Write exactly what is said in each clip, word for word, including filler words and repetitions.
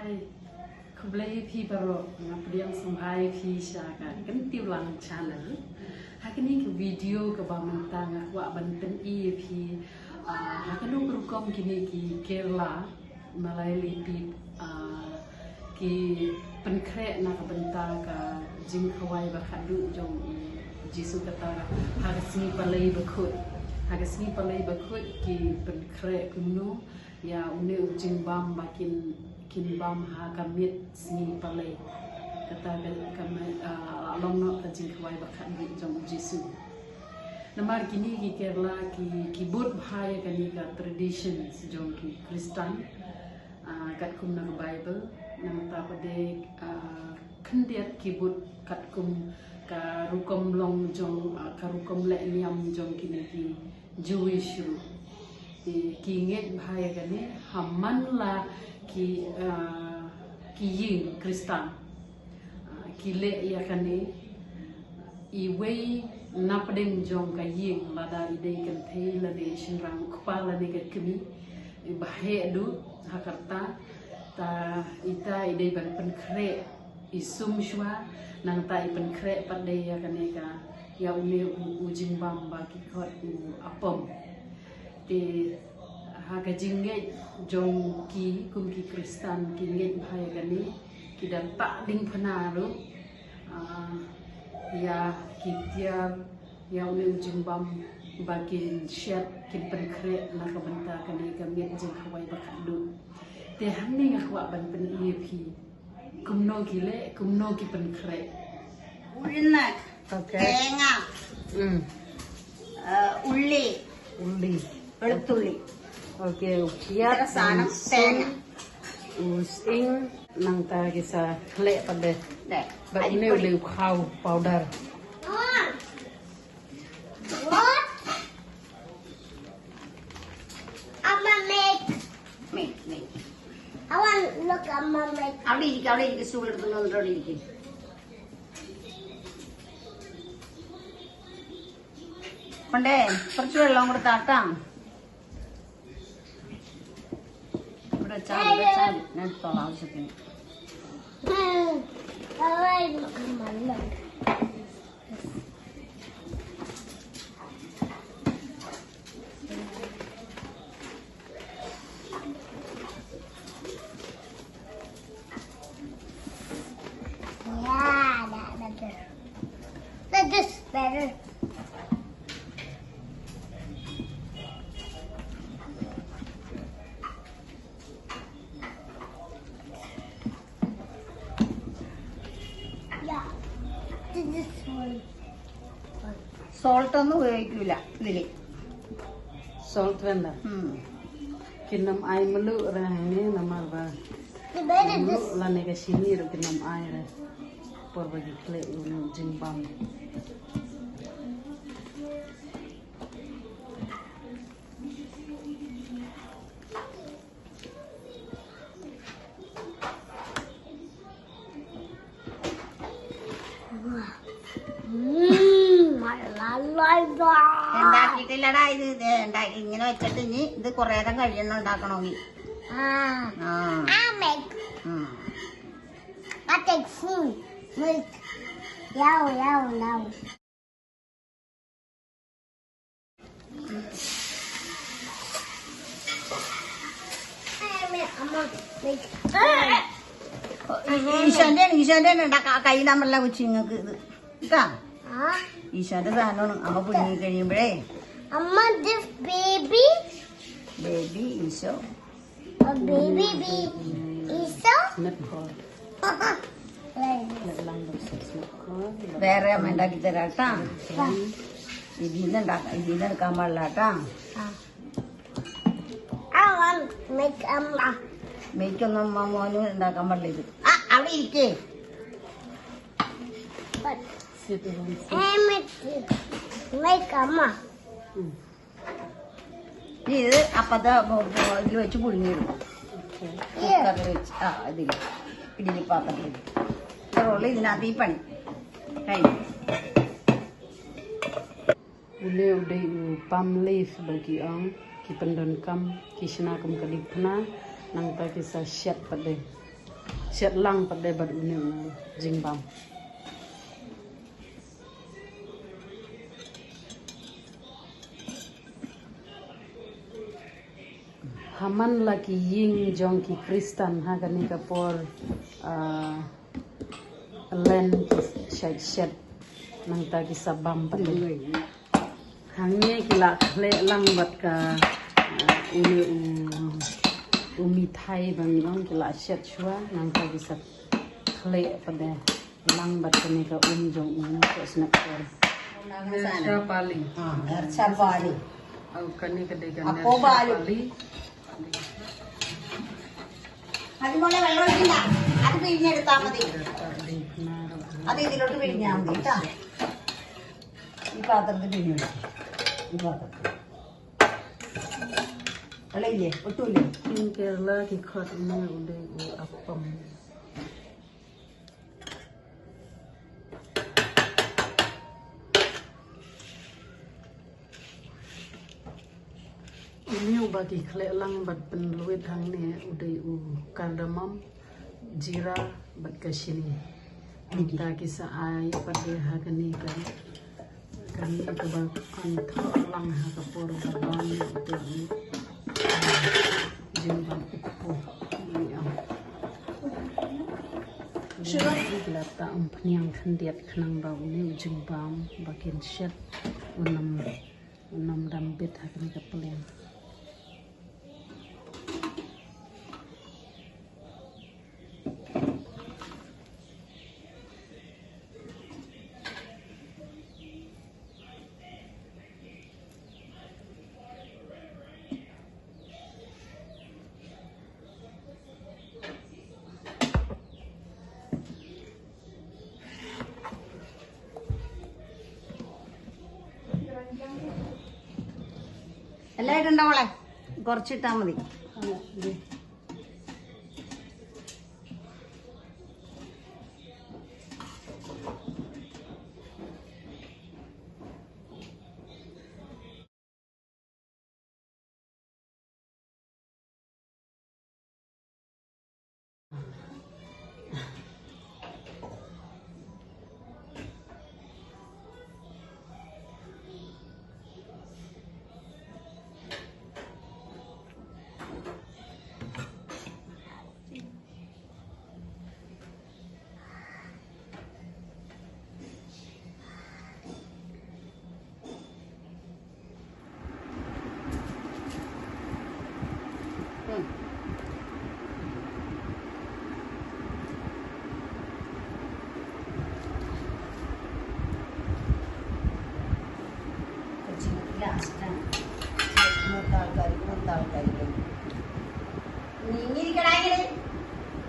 Hi. Khublei phi baroh, nga pdiang sngewbha ïa phi sha ka Kyntiew Lang channel. Ha kane ka video kaba mynta nga kwah ban pyni ïa phi, ah, ha kano ka rukom kine ki Kerala, Malayali pip, ah, ki pynkhreh na ka bynta ka jingkhawai ba khatduh jong u Jisu, kata ha ka sngi Palei bakhuid. Ha ka sngi Palei bakhuid ki pynkhreh kumno ïa une u jingbam ba kin, kin bam ha ka miet sngi Palei. Kata ka, ka, ah, long noh ka jingkhawai ba khatduh jong u Jisu. Namar kine ki Kerala ki, ki bud bha ïa kane ka traditions jong ki Khristan, ah, katkum na ka Bible, nangta pat de, ah, khyndiat ki bud katkum ka rukom long jong, ah, ka rukom leh niam jong kine ki Jewish ruh. Te ki ngeit bha ïa kane, ha man la ki, ah, ki ïing Khristan, ah, ki leh ïa kane, iwei na pdeng jong ka ïing, lada i dei kynthei lane i shynrang, u kpa lane ka kmie, i ba heh duh ha ka rta, ta ita i dei ban pynkhreh i sum shuwa, nangta i pynkhreh pat de ïa kane ka, ïa une u, u jingbam ba ki khot u appam. Te ha ka jingngeit jong ki kum ki Khristan, ki ngeit bha ïa kane, ki da tah diengphna ruh, ah, ïa ki tiar, ïa une u jingbam ba kin shet, kin pynkhreh na ka bynta kane ka miet jingkhawai ba khatduh. Te hangne nga kwah ban pyni ïa phi kumno ki leh, kumno ki pynkhreh. Ulinak. Okay. Tenga. Hmm. Eh, uli. Uli. Peltuli. Okay, u piat, u lhesung, u sying, nangta ki sa khleh pat de. Deh. Bad une u leh u khaw powder. What? Amma make. Make, make. I want look at my make. Avdi ki, avdi ki sulit benar, avdi ki. Pande, percuma long bertatang. Udah cang, udah cang. Nanti tolong sini. Hmm. Kalau ini mana? Yeah, that better. That this better. Yeah. This one. Salt ഒന്നും ഉപയോഗിക്കൂല ഇതില്. Salt വേണ്ട. Hmm. Kin ym ai mluh re hangne namar ba mluh lane ka shini ruh kin ym ai re. Por ba ki khleh ïa une u jingbam. Mm, la, la, la. Enda kita lada ini deh, enda ini loh, chat ini, itu Korea kan kalian nonton ekonomi. Ah. Ah. Ah, make. Hmm. I take food. Make. Yao, yao, yao. Ishande, ishande na daka kaina mala kucing ke. Ka? Ha? Ishande sa non ama puni kani bre. Amma, this baby. Baby iso. A baby bee. Iso? Snip cord. Let lang bas snip cord. Bere menda kita datang. Idina dak, idina kamar datang. Ah. I want make a ma. Make a ma, ma, ma, nu dak kamar le. Ah, ali ke. But sit down. I make, make a ma. Hmm. ഇത് അപ്പത്തെ ഇതിൽ വെച്ച് പുഴുങ്ങിയിടും. Cooker ൽ വെച്ച്, ആ, ഇതിൽ ഇഡ്ഡലി പാത്രത്തിൽ. ഇത്രേ ഉള്ളൂ ഇതിനകത്ത് ഈ പണി. കഴിഞ്ഞു. Une u dei u palm leaf ba ki ong, ki pyndonkam, ki shna kum ka diengphna, nangta ki sa shet pat de. Shet lang pat de bad une u jingbam. Haman la ki ïing jong ki Khristan ha kane ka por, ah, Lent ki shet shet nangta ki sa bam pat de. Hangne ki la khleh lang bad ka, ah, une u, u mithai ba ngi ong ki la shet shuwa nangta ki sa khleh pat de. Lang bad kane ka um jong u ko snak por. Mirsha pali. Ha, mirsha pali. Au kane ka dei ka mirsha pali. Adi mole velo ina. Adi pe inya de tamadi. Adi di lotu pe inya amdi ta. Ipa tar de inya. Ipa tar. Ale ye, otu le. In Kerala ki khot ina u dei u appam. Une uba ki khleh lang bad pynlwit hangne u dei u cardamom, jira bad ka shini. Mynta ki sa ai pat de ha kane ka Kane kaba kan thoh lang ha ka por ba bam ïa u te u jingbam u kpu. Sure. Ki la ta umphniang khyndiat khnang ba une u jingbam ba kin shet un ym, un ym dam bit ha kane ka pliang. Ele denda mole. Gorchi tamri. Ni, ni kena ini.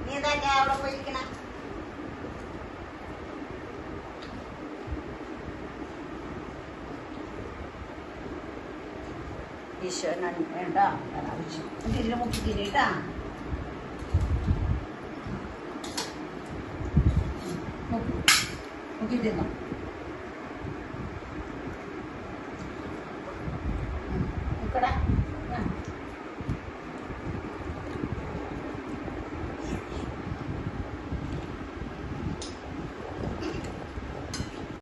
Ni tak ada orang pergi kena. Isha nan enda, nan uji. Nanti dia mau pergi ni dah. Mau pergi dia nak.